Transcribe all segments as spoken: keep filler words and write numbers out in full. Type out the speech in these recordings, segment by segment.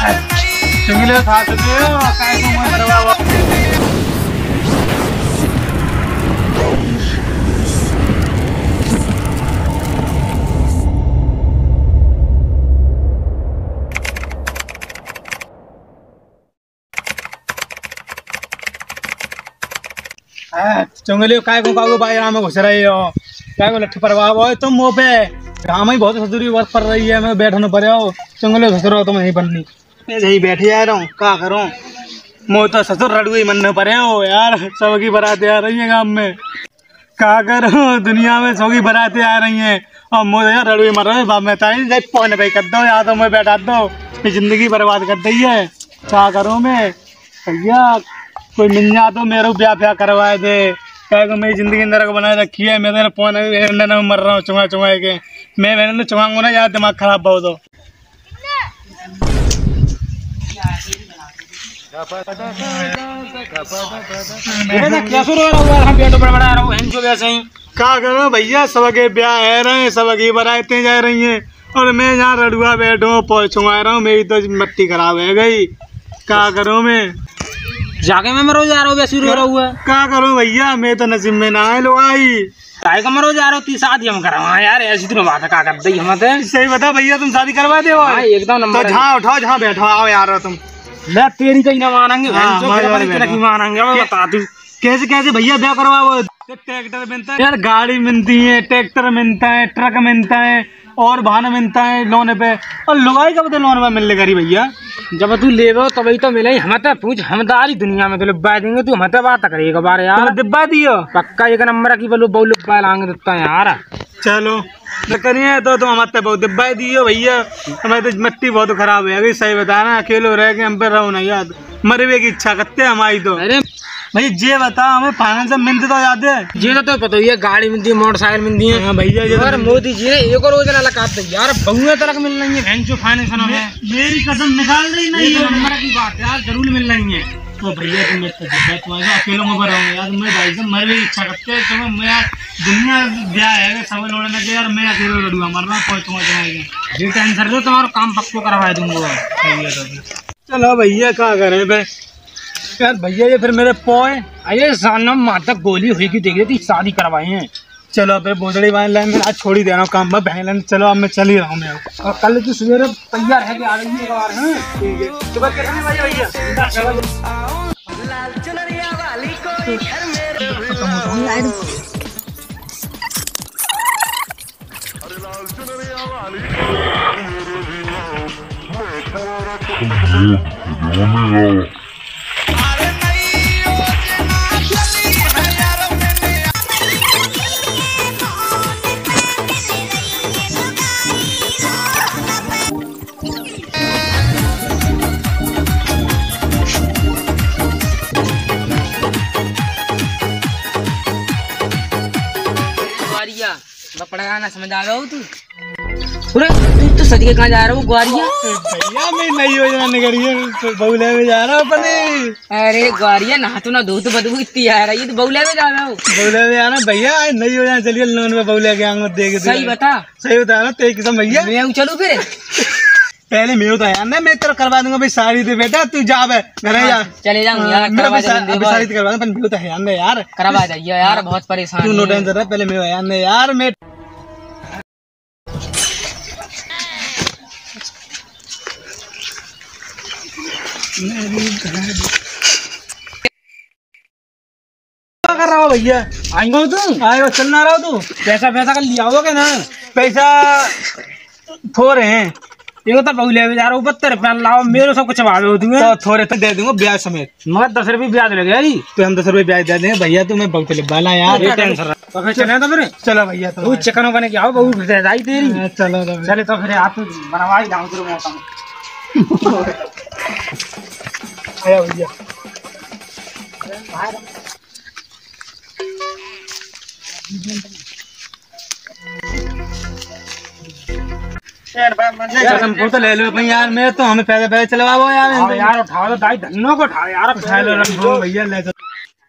चुंगले उठा सकते हो, काहे को मैं करवा हुआ? हाँ, चुंगलियो, काय को कागो बाजार में घुस रहे हो? काय को लट्ठ परवा हो तुम मुँह पे? घाम ही बहुत ससुरी वर्ष पड़ रही है, मैं बैठनो पड़े हो। चुंगलियो घुस रहे हो तुम यहीं बननी। मैं यहीं बैठे जा रहा हूँ, का करूँ? मो तो ससुर रड़ुए मन में पड़े हो यार, सबकी बरातें आ रही हैं गाँव में। का करूँ, दुनिया में सबकी बरातें आ रही हैं और मो तो यार रड़ुए मर रहे हैं। बाप में ताई, जाए फोन पे कर दो, या तो मैं बैठा दो, ये जिंदगी बर्बाद कर दी है। का करूँ मैं? भैया, कोई मिल जा तो मेरो ब्याह ब्याह करवाए दे। क्या को मेरी जिंदगी नरक बनाए रखी है। मैं तो फोन में मर रहा हूँ चुंगा चुंगा के। मैं मैंने तो चुंगाऊंगा ना यार, दिमाग खराब बहुत हो। अरे ना, क्या सुरू हो रहा है? हम पेट ऊपर बढ़ा रहा हूँ, हैं जो वैसे ही। का करो भैया, सबके ब्याह है रहे, सबकी बरातें जा रही हैं। और मैं यहाँ रड़ुआ बैठो, पोछो आ रहा हूँ, मेरी तो मट्टी खराब है गई। का करूँ मैं? जाके मैं मरो जा रहा हूँ, वैसे रो रहा हुआ। का करूँ भैया, मैं तो नसीब में ना आए लो आई। काय का मरो जा रहा हूँ, तू शादी हम करवा यार, ऐसी तो बात है, का कर दई हम ते। सही बता भैया, तुम शादी करवा दे और हाँ, एकदम नंबर तो है। जहाँ उठाओ, जहाँ बैठो, आओ यार तुम। ले तेरी कहीं ना मानेंगे, हाँ, बहन चो, हमारे तेरा वाले कहीं बैठो। मानेंगे, मैं क्या? बता दूँ। कैसे, कैसे भैया ब्याह करवा वो? ट्रैक्टर मिलता है यार, गाड़ी मिलती है, ट्रैक्टर मिलता है, ट्रक मिलता है और वाहन मिलता है लोन पे। और लुगाई कब दे लोन पे मिलने करी भैया? जब तू लेबो तबही तो मिले, हम तो पूछ, हम तो आरी दुनिया में तो लुब्बा देंगे, तू हम तो बात करे एक बार यार। तो दिब्बा दियो। पक्का एक नंबर की बोलो, बहु लुब्बा लांग देता है यार। चलो, न करिए तो तुम हमारे बहुत दिब्बा दियो भैया, हमारे तो मट्टी बहुत खराब है अभी, सही बता ना, अकेलो रह के हम पे रहो ना यार। मरवे की इच्छा करते हैं हमारी तो। अरे भैया, जे बता, हमें फाइनेंस में मिलते तो जाते। ये तो, तो पता ही है, गाड़ी मिलती है, मोटरसाइकिल मिलती है। हाँ भैया, ये तो और मिलती है। मोदी जी ने एक और योजना लगा दी यार, बहुएं तक मिल रही है, बहन जो फाइनेंस में। मेरी कसम निकाल रही नहीं ये है। नंबर की बात है यार, जरूर मिल रही है। तो भैया, तुम इतना जब्बा, तुम आएगा, अकेले में रहो यार, मैं भाई साहब मरवे की इच्छा करते हैं, तुम्हें मैं यार, दुनिया ब्याह है, सब लोगों ने कहा यार, मैं अकेले लड़ूंगा, मरना कोई तुम्हें तुम्हारे। ये टेंशन लो, तुम्हारा काम पक्को करवा दूंगा। भैया तो चलो भैया, का करे बे? यार भैया, ये फिर मेरे पोए। अरे सानम माता गोली हुई की देख रही थी, शादी करवाए हैं। चलो बे, बोतड़ी वाले लाइन में आज छोड़ ही दे रहा हूँ काम, मैं बहन, चलो अब मैं चल ही रहा हूँ मैं। और कल की सवेरे तैयार है कि आ रही है बाहर, हाँ? ठीक है। सुबह कितने बजे भैया? दस बजे। लाल चुनरिया वाली कोई घर में। ग्वारिया, बपड़ा गाना समझ आ रहा हो तू? अरे, तू तो सदिये कहाँ जा रहा हो, ग्वारिया? भैया, मैं नई योजना निकली है, तो बउले में जा रहा हूँ अपने। अरे ग्वारिया, नहा तो ना धो तो बदबू इतनी आ रही है, तो बउले में जा रहा हूँ। बउले में जा रहा हूँ भैया, आज नई योजना चली है, लोन में बउले के आंगन दे के सही दे। बता। सही बता रहा, तेरी कसम भैया। मैं चलूँ फिर? पहले मैं तो यार ना, मैं तेरा करवा दूंगा भाई, साड़ी दे बेटा, तू जा बे, घर जा। हाँ, चले जाऊँ हाँ, यार, मैं करवा अभी सा-, दूंगा अभी भाई। साड़ी तो करवा दूंगा, पर मैं तो यार ना यार। करवा जाइए यार, हाँ। बहुत परेशान तू no है। Tension रह, पहले मैं यार ना यार, मैं क्या कर रहा हो भैया? आएंगे हो तू? आएगा, चल ना रहा हो तू? पैसा, पैसा कर लिया होगा ना? पैसा थोड़े हैं। ये तो बहु ले जा रहा हूँ, बहत्तर रुपया लाओ, मेरे सब कुछ भावे हो तुम्हें। तो थोड़े तो दे दूंगा ब्याज समेत। मगर दस रुपये ब्याज लगे यार। तो हम दस रुपये ब्याज दे देंगे भैया, तुम्हें बहुत ले बाला यार। ये टेंशन रहा। तो फिर चले तो फिर। चलो भैया, तो तू चिकन बने के आओ, बहू फिर जाई तेरी। हाँ, चलो तो फिर। चले तो फिर आप बनवाई लाओ तेरे मौसम। आया भैया। यार, बाप मर जाए। यार, हमको तो ले लो भाई यार, मैं तो हमें पैदल, पैदल चलवाओ यार, हाँ इनको। यार, उठा लो दाई, धन्नो को उठा यार, उठा लो, रख दो भैया, ले चलो।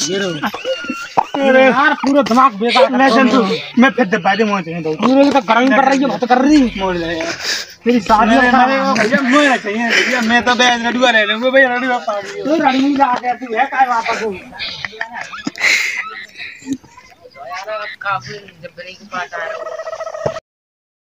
ये लो। अरे यार, पूरा दिमाग बेकार कर दिया। मैं फिर दबा दे, मोड़ दे। पूरे तो गर्मी पड़ रही है, बहुत कर रही। मोड़ ले यार। तेरी शादी अरे, होता अरे, है। वो भैया, मैं चाहिए, भैया, मैं तो बे रडुआ ले लूंगा, भैया, रडुआ पागल। तू रडुआ ला के तू है, काय बात है तू? यार, अब काफी जब ब्रेक पाता है।